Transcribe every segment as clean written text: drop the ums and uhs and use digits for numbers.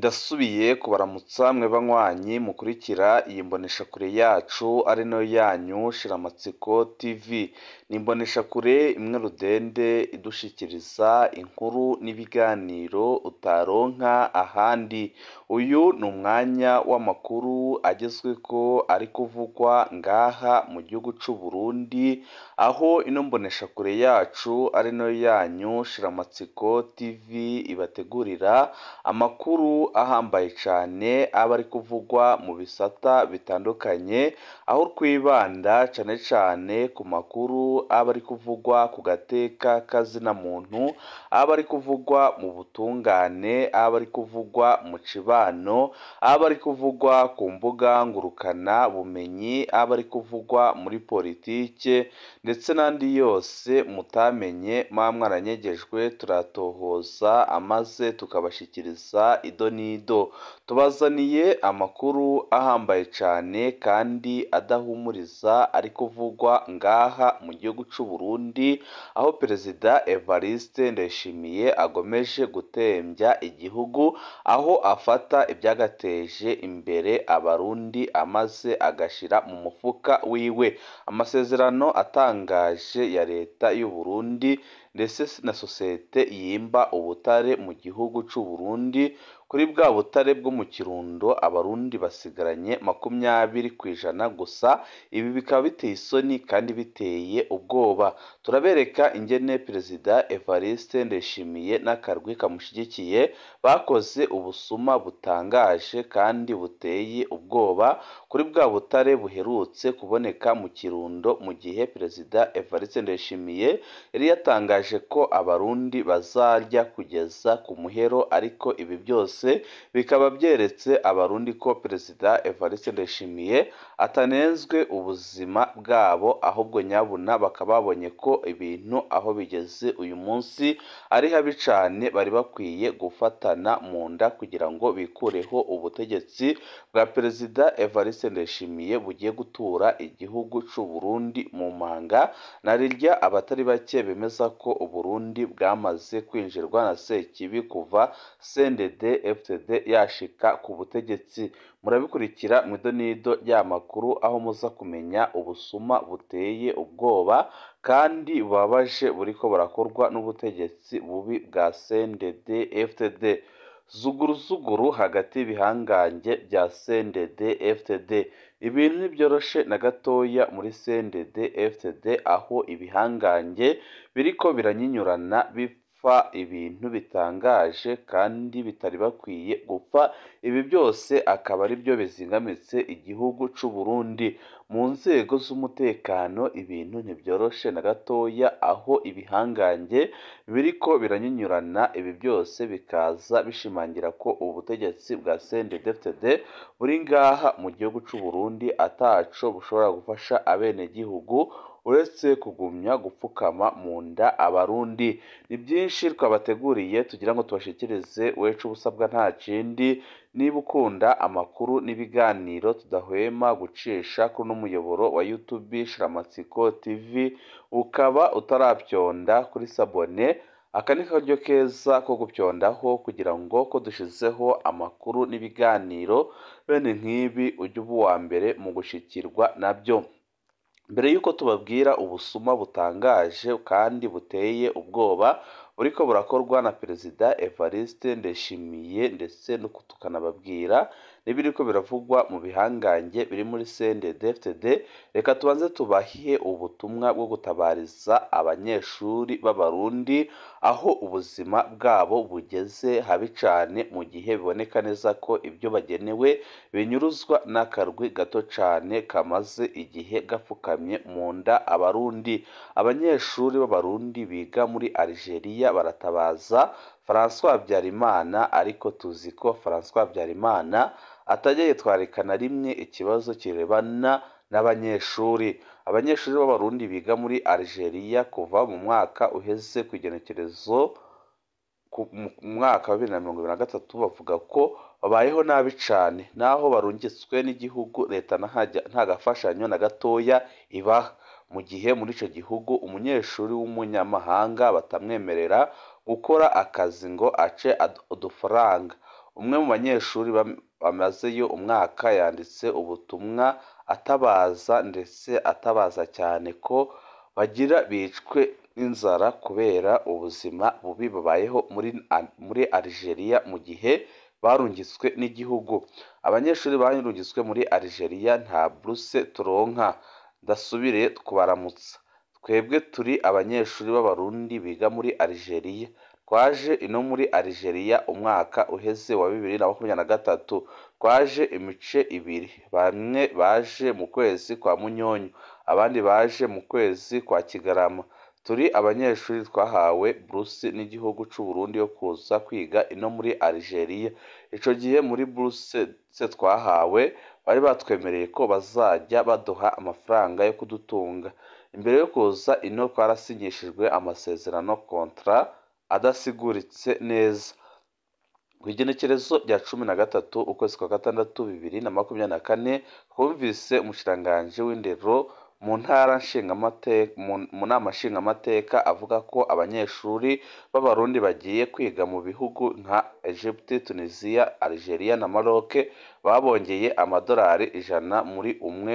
Ndasubiye kubaramutsa mwe banywanyi mukurikira iyi mboneshakure yacu ari nayo yanyu Shiramatsiko TV. Ni imboneshakure imwe rudende idushikiriza inkuru n'ibiganiro utaronka ahandi. Uyu ni umwanya w'amakuru agezweko ari kuvugwa ngaha mu gihugu c'u Burundi, aho ino mboneshakure yacu ari nayo yanyu Shiramatsiko TV ibategurira amakuru ahambaye cane aba ari kuvugwa mu bisata bitandukanye, aho twibanda cane cane ku makuru aba ari kuvugwa ku gateka kazina muntu, aba ari kuvugwa mu butungane, aba ari kuvugwa mu cibano, aba ari kuvugwa ku mbuga ngurukana bumenyi, aba ari kuvugwa muri politike ndetse n'andi yose mutamenye muba mwaranyegejwe, turatohoza amaze tukabashikiriza ido n'ido. Tubazaniye amakuru ahambaye cane kandi adahumuriza ari kuvugwa ngaha mu gihugu c'u Burundi, aho Perezida Evariste Ndayishimiye agomeje gutembya igihugu, aho afata ivyagateje imbere abarundi amaze agashira mu mufuka wiwe. Amasezerano atangaje ya leta y'u Burundi ndetse na sosiyete yimba ubutare mu gihugu c'u Burundi, kuri bwa butare bwo mu Kirundo abarundi basigaranye 20% gusa. Ibi bikaba biteye isoni kandi biteye ubwoba. Turabereka ingene Perezida Evariste Ndayishimiye n'akarwi kamushigikiye bakoze ubusuma butangaje kandi buteye ubwoba kuri bwa butare buherutse kuboneka mu Kirundo, mu gihe Perezida Evariste Ndayishimiye yari yatangaje ko abarundi bazarya kugeza ku muhero, ariko ibi byose bikaba byeretse abarundi ko Perezida Evariste Ndayishimiye atanenzwe ubuzima bwabo, ahubwo nyabuna bakaba babonye ko ibintu aho bigeze uyu munsi ari habi cane, bari bakwiye gufatana mu nda kugira ngo bikureho ubutegetsi bwa Perezida Evariste Ndayishimiye bugiye gutura igihugu c'u Burundi mu manga. Na rirya abatari bake bemeza ko Uburundi bwamaze kwinjirwa na Sekibi kuva CNDD FDD yashika ku butegetsi. Murabikurikira mu idonido ry'amakuru, aho muza kumenya ubusuma buteye ubwoba kandi bubabaje buriko burakorwa n'ubutegetsi bubi bwa CNDD FDD. Zuguruzuguru hagati y'ibihangange bya CNDD FDD. Ibintu ntibyoroshe na gatoya muri CNDD FDD, aho ibihangange biriko biranyinyurana bipfa ibintu bitangaje kandi bitari bakwiye gupfa. Ibi byose akaba ari byo bizingamitse igihugu c'u Burundi. Mu nzego z'umutekano ibintu ntibyoroshe na gatoya, aho ibihangange biriko biranyinyurana. Ibi byose bikaza bishimangira ko ubutegetsi bwa CNDD-FDD buri ngaha mu gihugu c'u Burundi ataco bushobora gufasha abenegihugu uretse kugumya gupfukama mu nda abarundi. Ni byinshi twabateguriye tugira ngo tubashikirize, wecu ubusabwa nta kindi. Niba ukunda amakuru n'ibiganiro tudahwema gucisha kuri uno muyoboro wa YouTube Shiramatsiko TV, ukaba utaravyonda kuri sabone, aka ni karyo keza ko gupyondaho kugira ngo ko dushizeho amakuru n'ibiganiro bene nk'ibi ujye uba uwa mbere mu gushikirwa nabyo. Mbere y'uko tubabwira ubusuma butangaje kandi buteye ubwoba buriko burakorwa na Perezida Evariste Ndayishimiye, ndetse no tukanababwira n'ibiriko biravugwa mu bihangange biri muri CNDD-FDD, reka tubanze tubahe ubutumwa bwo gutabariza abanyeshuri b'abarundi aho ubuzima bwabo bugeze habi cane, mu gihe biboneka neza ko ibyo bagenewe binyuruzwa n'akarwi gato cane kamaze igihe gapfukamye mu nda abarundi. Abanyeshuri b'abarundi biga muri Algeria baratabaza François Habyarimana, ariko tuzi ko François Habyarimana atajya yitwararika na rimwe ikibazo kirebana n'abanyeshuri. Abanyeshuri b'abarundi biga muri Algeria kuva mu mwaka uheze ku igenekerezo mu mwaka wa 2023 bavuga ko babayeho nabi cane, naho barungitswe n'igihugu leta nta gafashanyo na gatoya ibaha, mu gihe muri ico gihugu umunyeshuri w'umunyamahanga batamwemerera gukora akazi ngo ace udufaranga. Umwe mu banyeshuri bamazeyo umwaka yanditse ubutumwa atabaza, ndetse atabaza cyane ko bagira bicwe n'inzara kubera ubuzima bubi babayeho muri Algeria mu gihe barungitswe n'igihugu. Abanyeshuri barungitswe muri Algeria nta buruse turonka. Ndasubire kubaramutsa, twebwe turi abanyeshuri b'Abarundi biga muri Algeria. Twaje ino muri Algeria umwaka uheze wa 2023, twaje imice ibiri, bamwe baje mu kwezi kwa Munyonyo, abandi baje mu kwezi kwa Kigarama. Turi abanyeshuri twahawe buruse n'igihugu c'u Burundi yo kuza kwiga ino muri Algeria. Ico gihe muri buruse twahawe bari batwemereye ko bazajya baduha amafaranga yo kudutunga. Imbere yo kuza ino twarasinyishijwe amasezerano contrat adasiguritse neza. Ku igenekerezo rya 13 ukwezi kwa gatandatu 2024, twumvise umushikiranganji w'indero mu ntara mu nama nshingamateka avuga ko abanyeshuri b'Abarundi bagiye kwiga mu bihugu nka Egypte, Tunisia, Algeria na Maroc babongeye amadolari 100 muri umwe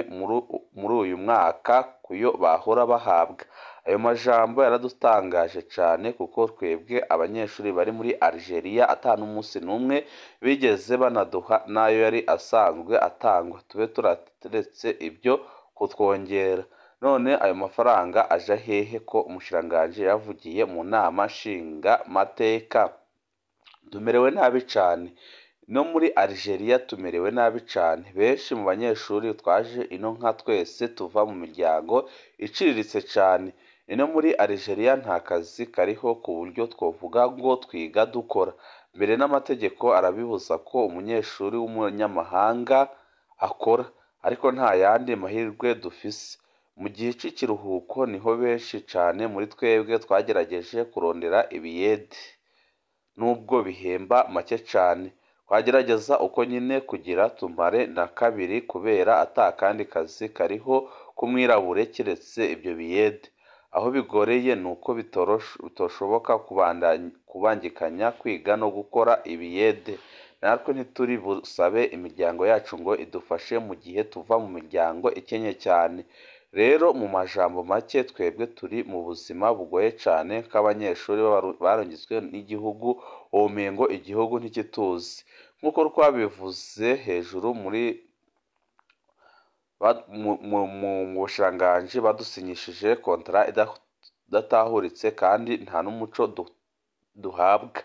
muri uyu mwaka kuyo bahora bahabwa. Ayo majambo yaradutangaje cane kuko twebwe abanyeshuri bari muri Algeria ata n'umunsi n'umwe bigeze banaduha n'ayo yari asanzwe atangwa, tube turaretse ibyo kutwongera. None ayo mafaranga aja hehe ko umushikiranganji yavugiye mu nama nshingamateka? Tumerewe nabi cane no muri Algeria, tumerewe nabi cane. Benshi mu banyeshuri twaje ino nka twese tuva mu miryango iciriritse cane. Ino muri Algeria nta kazi kariho ku buryo twovuga ngo twiga dukora. Mbere n'amategeko arabibuza ko umunyeshuri w'umunyamahanga akora, ariko nta yandi mahirwe dufise. Mu gihe c'ikiruhuko niho benshi cane muri twebwe twagerageje kurondera ibiyede, nubwo bihemba make cane. Twagerageza uko nyine kugira tumare na kabiri kubera ata kandi kazi kariho k'umwirabure kiretse ibyo biyede. Aho bigoreye nuko bitoshoboka kubangikanya kwiga no gukora ibiyede. Natwe ntituri busabe imiryango yacu ngo idufashe mu gihe tuva mu miryango ikenye cyane. Rero mu majambo make, twebwe turi mu buzima bugoye cane nk'abanyeshuri barungitswe n'igihugu, womengo igihugu ntikituzi. Nk'uko twabivuze hejuru muri mu bushikiranganji badusinyishije contrat idatahuritse kandi nta n'umuco duhabwa.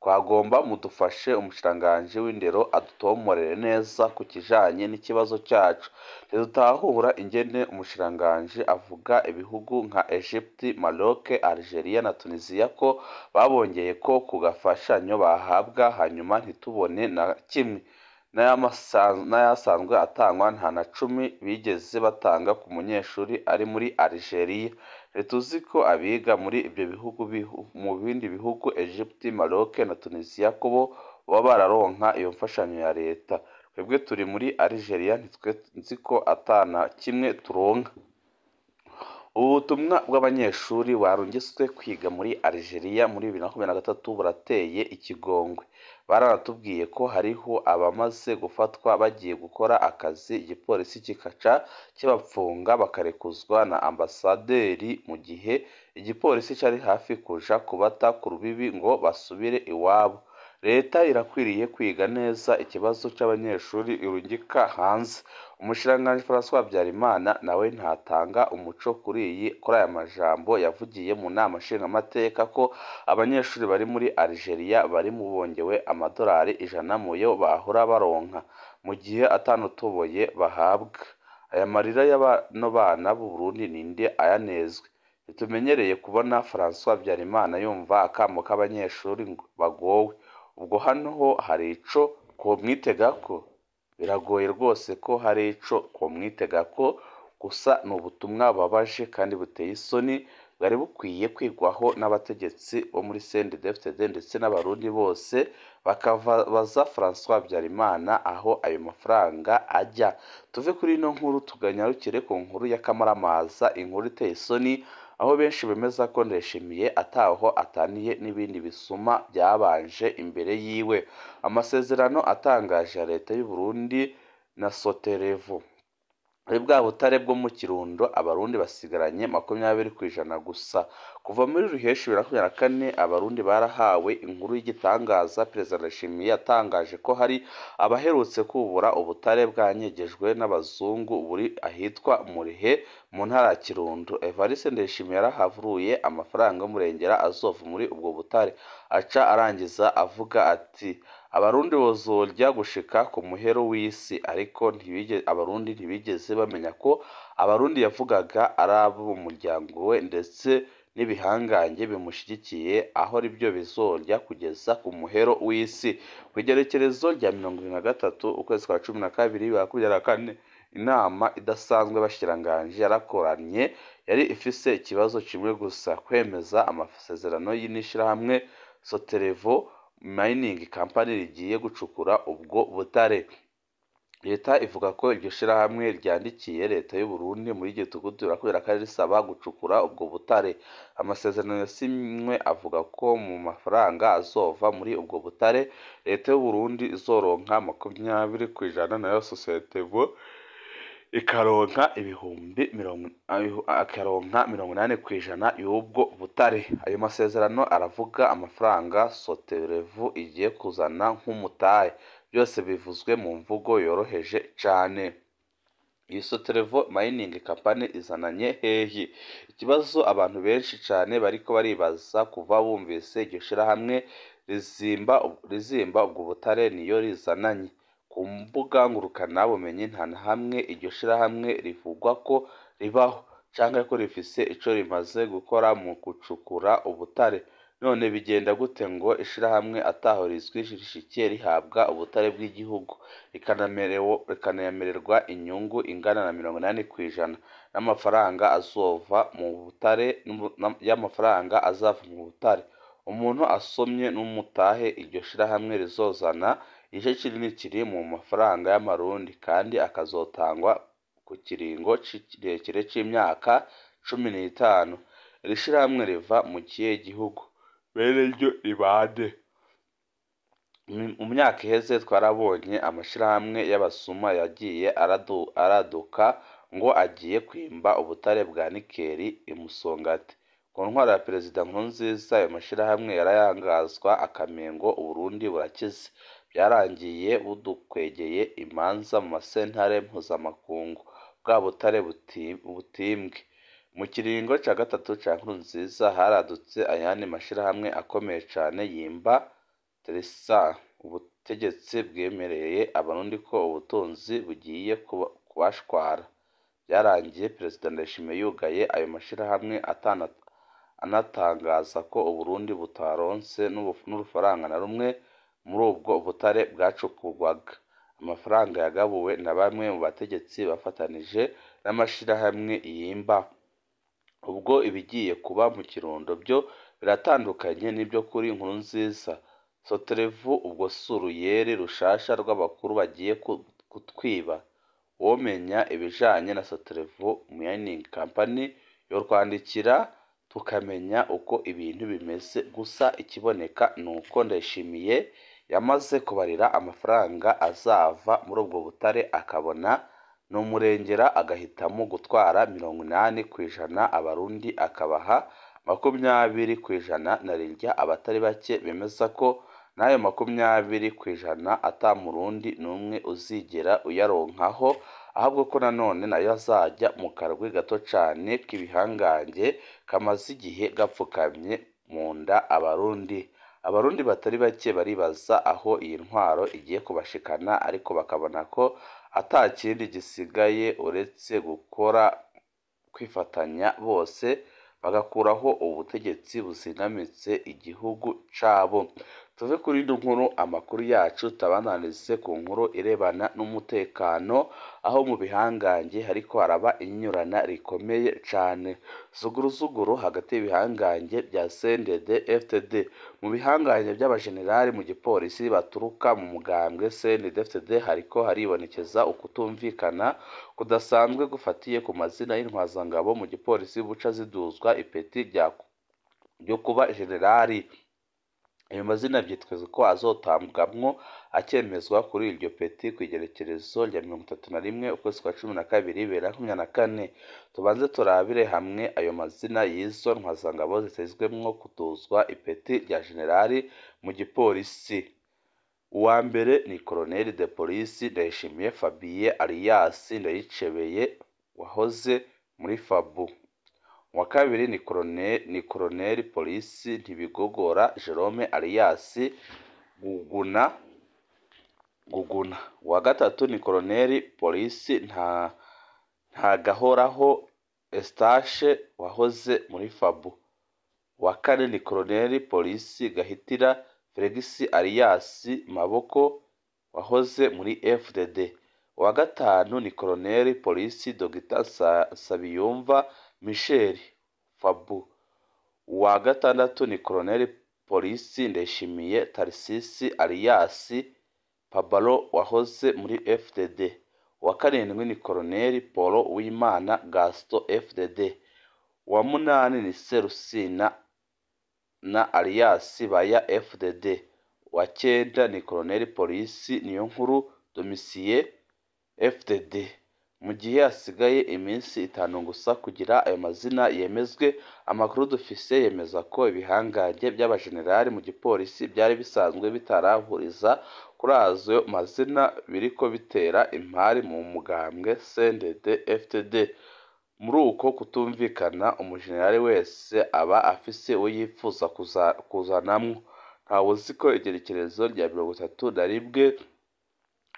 Twagomba mudufashe umushikiranganji w'indero adutomorere neza ku kijanye n'ikibazo cyacu. Ntidutahura ingene umushikiranganji avuga ibihugu nka Egypte, Maroc, Algeria na Tunisia ko babongeye ko ku gafashanyo bahabwa, hanyuma ntitubone na kimwe. N'ayasanzwe atangwa nta na cumi bigeze batanga ku munyeshuri ari muri Algeria. Ntituzi ko abiga muri ibyo bihugu mu bindi bihugu Egypte, Maroc na Tunisia ko bo baba bararonka iyo mfashanyo ya leta. Twebwe turi muri Algeria ntitwe ko atana kimwe turonka. Ubu butumwa bw'abanyeshuri barungitswe kwiga muri Algeria muri 2023 burateye ikigongwe. Baranatubwiye ko hariho abamaze gufatwa bagiye gukora akazi, igipolisi kikaca kibapfunga bakarekuzwa na ambasaderi mu gihe igipolisi cari hafi kuja kubata ku rubibi ngo basubire iwabo. Leta irakwiriye kwiga neza ikibazo c'abanyeshuri irungika hanze. Umushikiranganji François Habyarimana nawe ntatanga umuco kuri aya majambo yavugiye mu nama nshingamateka ko abanyeshuri bari muri Algeria bari mu bongewe amadolari 100 muyo bahora baronka, mu gihe atanutoboye bahabwa. Aya marira y'abano bana b'u Burundi ninde ayanezwe? Ntitumenyereye kubona François Habyarimana yumva akamo k'abanyeshuri bagowe. Ubwo hano ho hari ico twomwitegako? Biragoye rwose ko hari ico twomwitegako, gusa ni ubutumwa bubabaje kandi buteye isoni bwari bukwiye kwigwaho n'abategetsi bo muri CNDD-FDD ndetse n'Abarundi bose, bakabaza François Habyarimana aho ayo mafaranga ajya. Tuve kuri ino nkuru tuganyarukire ku nkuru ya Kamaramaza, inkuru iteye isoni, aho benshi bemeza ko Ndayishimiye ataho ataniye n'ibindi bisuma byabanje imbere yiwe. Amasezerano atangaje ya leta y'u Burundi na Soterevo muri bwa butare bwo mu Kirundo, Abarundi basigaranye 20% gusa. Kuva muri Ruheshi 2024, Abarundi barahawe inkuru y'igitangaza. Perezida Ndayishimiye yatangaje ko hari abaherutse kubura ubutare bwanyegejwe n'abazungu buri ahitwa Murehe mu ntara ya Kirundo. Evariste Ndayishimiye yarahavuruye amafaranga y'umurengera azova muri ubwo butare, aca arangiza avuga ati: "Abarundi bozorya gushika ku muhero w'isi." Ariko Abarundi ntibigeze bamenya ko Abarundi yavugaga ari abo mu muryango we ndetse n'ibihangange bimushyigikiye, aho aribyo bizorya kugeza ku muhero w'isi. Ku igerekerezo rya 23 ukwezi kwa 12 2024, inama idasanzwe y'abashikiranganji yarakoranye, yari ifise ikibazo kimwe gusa: kwemeza amasezerano n'ishirahamwe Soterevo Mining Company rigiye gucukura ubwo butare. Leta ivuga ko iryo shirahamwe ryandikiye leta y'u Burundi muri gitugutu kubera ko risaba gucukura ubwo butare. Amasezerano yasinywe avuga ko mu mafaranga azova muri ubwo butare, leta y'u Burundi izoronka 20%, nayo Soterevo ikaronka 80% y'ubwo butare. Ayo masezerano aravuga amafaranga Soterevo igiye kuzana nk'umutahe. Byose bivuzwe mu mvugo yoroheje cane. Iyi Soterevo Mining Company izananye hehe? Ikibazo abantu benshi cane bariko baribaza kuva bumvise iryo shirahamwe rizimba ubwo butare niyo rizananye. Ku mbuga ngurukanabumenyi nta na hamwe iryo shirahamwe rivugwa ko ribaho canke ko rifise ico rimaze gukora mu gucukura ubutare. None bigenda gute ngo ishirahamwe ataho rizwi rishike rihabwa ubutare bw'igihugu, rikanemererwa inyungu ingana na 80% n'amafaranga azova mu butare, y'amafaranga azava mu butare? Umuntu asomye n'umutahe iryo shirahamwe rizozana, igice kinini kiri mu mafaranga y'amarundi, kandi akazotangwa ku kiringo kirekire c'imyaka 15. Iri shirahamwe riva mu kihe gihugu? Bene ryo ni bande? Mu myaka iheze twarabonye amashirahamwe y'abasuma yagiye araduka ngo agiye kwimba ubutare bwa nikeli i Musongati. Ku ntwaro ya Perezida Nkurunziza, ayo mashirahamwe yarayangazwa akamengo Uburundi burakize. Byarangiye budukwegeye imanza mu masentare mpuzamakungu, bwa butare butimbwe. Mu kiringo ca gatatu ca Nkurunziza haradutse ayandi mashirahamwe akomeye cane yimba Teresa. Ubutegetsi bwemereye Abarundi ko ubutunzi bugiye kubashwara. Byarangiye Perezida Ndayishimiye yugaye ayo mashirahamwe, anatangaza ko Uburundi butaronse n'urufaranga na rumwe muri ubwo butare bwacukurwaga. Amafaranga yagabuwe na bamwe mu bategetsi bafatanije n'amashirahamwe yimba. Ubwo ibigiye kuba mu Kirundo byo biratandukanye n'ibyo kuri Nkurunziza. Soterevo ubwo si uruyeri rushasha rw'abakuru bagiye kutwiba? Uwomenya ibijanye na Soterevo Mining Company yokwandikira tukamenya uko ibintu bimeze. Gusa ikiboneka nuko Ndayishimiye yamaze kubarira amafaranga azava muri ubwo butare, akabona n'umurengera, agahitamo gutwara 80%, Abarundi akabaha 20%, na rirya abatari bake bemeza ko n'ayo 20% ata murundi n'umwe uzigera uyaronkaho, ahubwo ko nanone nayo azajya mu karwi gato cane k'ibihangange kamaze igihe gapfukamye mu nda Abarundi. Abarundi batari bake baribaza aho iyi ntwaro igiye kubashikana, ariko bakabona ko ata kindi gisigaye uretse gukora kwifatanya bose bagakuraho ubutegetsi buzingamitse igihugu cabo. Tuve kuri ino nkuru, amakuru yacu tabananize ku nkuru irebana n'umutekano, aho mu bihangange hariko haraba inyurana rikomeye cane, zuguruzuguru hagati y'ibihangange bya CNDD FDD. Mu bihangange by'abajenerali mu gipolisi baturuka mu mugambwe CNDD FDD hariko haribonekeza ukutumvikana kudasanzwe gufatiye ku mazina y'intwazangabo mu gipolisi buca ziduzwa ipeti ryo kuba generali. Ayo mazina vyitezwe ko azotambwamwo akemezwa kuri iryo peti kw'igerekerezo rya 31 ukwezi kwa 12 2024. Tubanze turabire hamwe ayo mazina y'izo ntwazangabo zitezwemwo kuduzwa ipeti rya generali mu gipolisi. Uwa mbere ni Colonel de Police Ndayishimiye Fabien alias Ndayicebeye wahoze muri FABU. Uwa kabiri ni Colonel Polisi Ntibigogora Jerome alias Guguna Guguna. Uwa gatatu ni Colonel Polisi Ntagahoraho Eustache wahoze muri FABU. Uwa kane ni Colonel Polisi Gahitira Felix alias Maboko wahoze muri FDD. Uwa gatanu ni Colonel Polisi Dr Nsabiyumva Michel FABU. Uwa gatandatu ni Colonel Polisi Ndayishimiye Tharcisse alias Pablo wahoze muri FDD. Uwa karindwi ni Colonel Paul Uwimana Gaston FDD. Uwa munani ni Serusina na alias Baya FDD. Uwa cyenda ni Colonel Polisi Niyonkuru Domitien FDD. Mu gihe hasigaye iminsi 5 gusa kugira ayo mazina yemezwe, amakuru dufise yemeza ko ibihangange by'abajenerali mu gipolisi byari bisanzwe bitarahuriza kuri ayo mazina biriko bitera impari mu mugambwe CNDD FDD. Muri uko kutumvikana, umujenerali wese aba afise uwo yipfuza kuzanamwo. Ntawuzi ko igerekerezo rya 31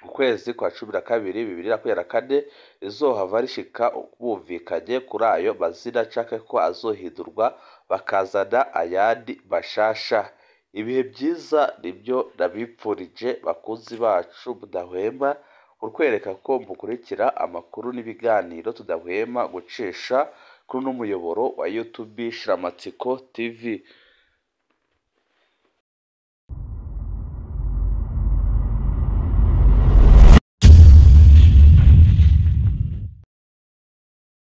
ukwezi kwa 12 2024 rizohava rishika bumvikanye kuri ayo mazina canke ko azohindurwa bakazana ayandi mashasha. Ibihe vyiza nivyo ndabipfurije bakunzi bacu mudahwema kutwereka ko mukurikira amakuru n'ibiganiro tudahwema gucisha kuri uno muyoboro wa YouTube Shiramatsiko TV.